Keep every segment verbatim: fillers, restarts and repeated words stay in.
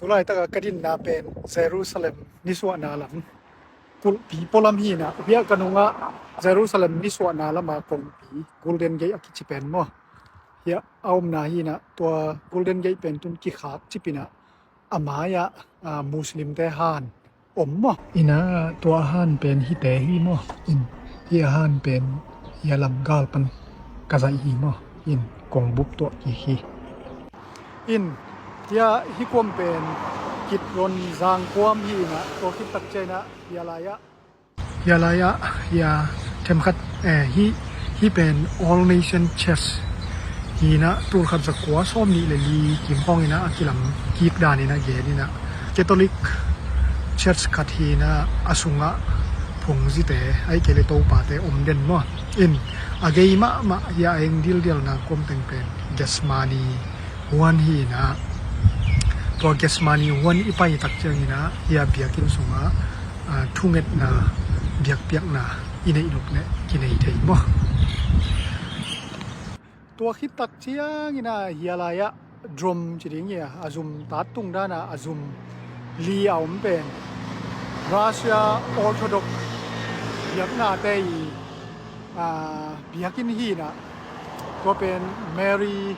Tulaitak a ka dinna pen Jerusalem nisuahna lam kulhpi pualam hi-in ah, hiah ka nungah Jerusalem nisuahna lama kongpi Golden Gate a kici pen maw, hiah a omna hi-in ah, tua Golden Gate pen tun kikhak cip in ah, a mai-ah Muslimte han om maw. In ah tua a han pen hihte hi maw. In, hih a han pen hih a lamgal pan ka zaih hi maw. In, kongbup tuah kik hi. In, hiah hih kuam pen Kidron zangkuam hi-in ah, tua khit takciang in ah hih lai-ah, hih lai-ah, hih themkhat, eh, hih, hih pen All Nation Church hi-in ah, tulkhat zakua sawmnih le li kim khawng in ah a kilam kik dan in ah gen in ah, Catholic Church khat hi-in ah, a sungah phungzite, ahih kei leh topate om den maw. In, a gei mahmah hiah a eng dildialna kuam teng pen Gethsemane huan hi-in ah, tua Gethsemane huan i pai takciang in ah, hiah biakinn sungah thungetna biakpiakna i neih nop leh kinei thei maw. Tua khit takciang in ah hih lai-ah drum ci ding hi a, a zum, tat tung dan a a zum li a om pen Russia Orthodox biaknate i biakinn hi-in ah, tua pen Mary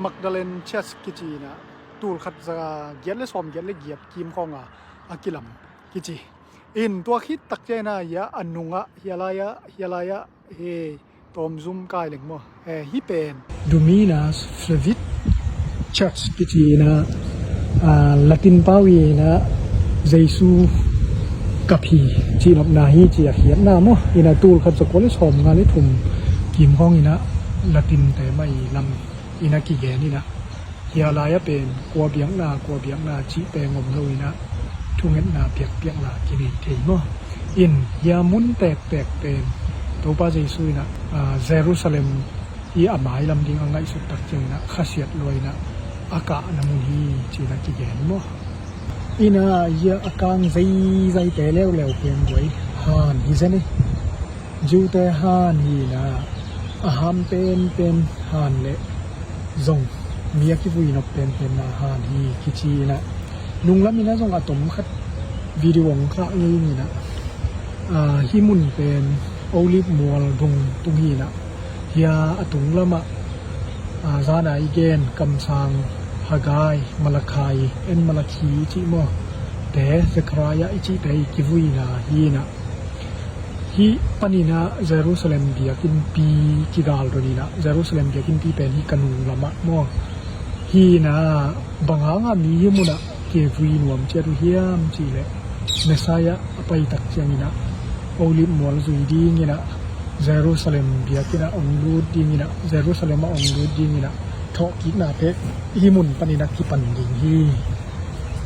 Magdalene Church kici in ah, tulkhat zagiat le sawmgiat le giat kim khawng a a kilam kici. In, tua khit takciang in ah hiah a nungah, hih lai-ah, hih lai-ah, hih tawmzum kai leng maw, eh, hih pen Dominus Flevit Church kici in ah, Latin pau in ah Jesu kap hi, cihnopna hi ci a khiatna maw. In ah tulkhat zakua le sawmnga le thum kim khawng in ah Latinte mah i lam in ah kigen in ah, hih lai-ah pen kua biakna, kua biakna cih pen om lo in ah, thungetna biakpiakna kinei thei maw. In, hih mun tektek pen Topa Jesu in ah Jerusalem i a mailam ding a ngaihsut takciang in ah khasiat lua in ah a kahna mun hi ci-in ah kigen maw. In ah hih a kang zeizaite leuleu pen buai han hi zen hi. Jew-te han hi-in ah, a ham penpen han le zong mi a kivui nop penpenna han hi kici in ah, nunglam in ah zong a tom khat video hong khah ngei ing in ah, hih mun pen Olive mual dung tung hi-in ah, hih a tunglamah zan a i gen kamsang Haggai, Malakai, en Malakhi i cih maw, te, Zekhariah i cihte i kivuina hi-in ah, hih panin ah Jerusalem biakinnpi kigal don in ah, Jerusalem biakinnpi pen hih ka nunglamah maw, hi-in ah, bang hanga mi hih munah kivui nuam ciat uh hiam cih leh, Messiah a pai takciang in ah Olive mual zui ding in ah, Jerusalem biakinn ah hong lut ding in ah, Jerusalem ah hong lut ding in ah, thawhkiknate hih mun panin ah kipan ding hi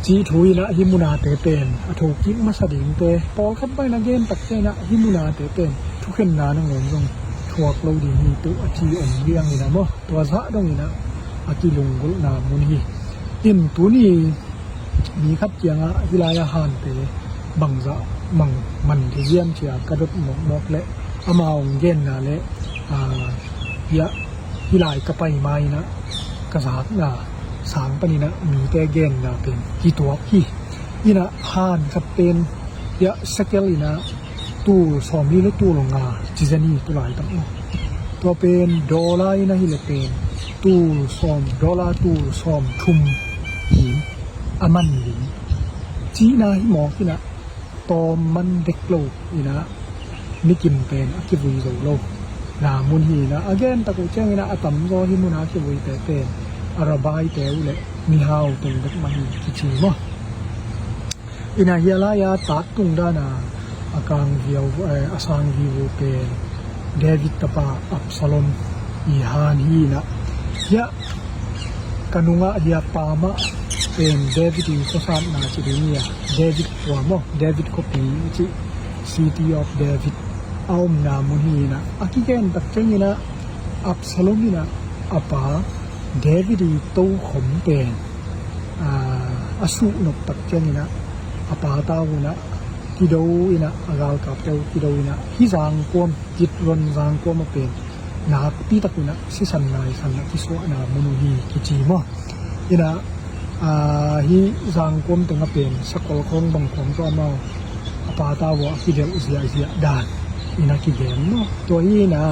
cih thu in ah, hih munate pen a thokik masa dingte pawlkhat bang in ah gen takciang in ah, hih munate pen thukhenna nangawn zong thuak lo ding hi tuh a ci om liang in ah maw, tua zah dong in ah a kilunggulhna mun hi. In, tuni mi khat kiangah hih lai-ah hante bangzah mang man thei hiam ci-a ka dot mawkmawk leh, amau hong genna leh, ah, hiah, hih lai ka pai ma-in ah ka zakna sang panin ah mite genna pen kituak hi. In ah han khat pen hiah sekel in ah tul sawmli le tul nga ci zen hi tulaitak maw. Tua pen dollar in ah hi leh pen tul sawm, dollar tul sawmthum hi a man ding cihna hi mawk in ah, tawm man dek lo in ah, mikim pen a kivui zo lo na mun hi in ah, a gen tak uh ciangin ah a tamzaw hih muna kivuite pen a rabbi-te uh leh mihau teng bek mah hi kici maw. In ah hih lai-ah tat tung dan a a kang viau, eh, a sang vivo pen David tapa Absalom i han hi in ah, hiah ka nungah hiah pa mah pen David i khuasatna ci ding hi a, David khua maw, David khuapi i cih, City of David a omna mun hi in ah, a kigen takciang in ah Absalom in ah a pa David i tokhom pen, ah, a suhnop takciang in ah a pa tau in ah kido in ah, a galkapte uh kido in ah, hih zangkuam, Kidron zangkuam ah pen nakpi takin ah sisan naisan ah kisuahna mun uh hi kici maw. In ah, ah, Ahi zangkuam teng a pen sakol khawng bang khawng tawh amau a pa tau a kidelh ziahziah dan in a kigem maw? Tua hi in a,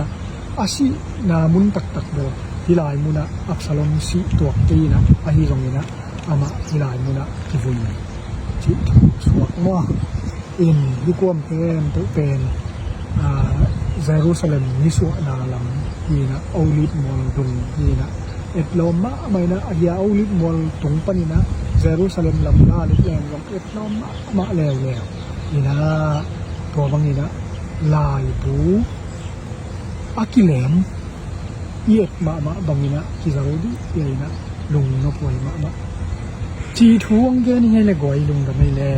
a sihna mun taktak bel hih lai munah Absalom sih tuak kei in a, ahi zongin a amah hih lai munah kivui cih thu suak maw? In hih kuam khempeuh pen, aa, Jerusalem nisuahna lam hi in a, Olive mual dung hi in a, etlawm mahmah in a, ahi a Olive mual tung panin a Jerusalem lam la leh leng zong etlawm mahmah leuleu in a, tua bangin a laibu a kilem i et mahmah bangin a kizal dih in a, lungnop huai mahmah. Cih thu hong gen hi ngei le guai, lungdam ei le.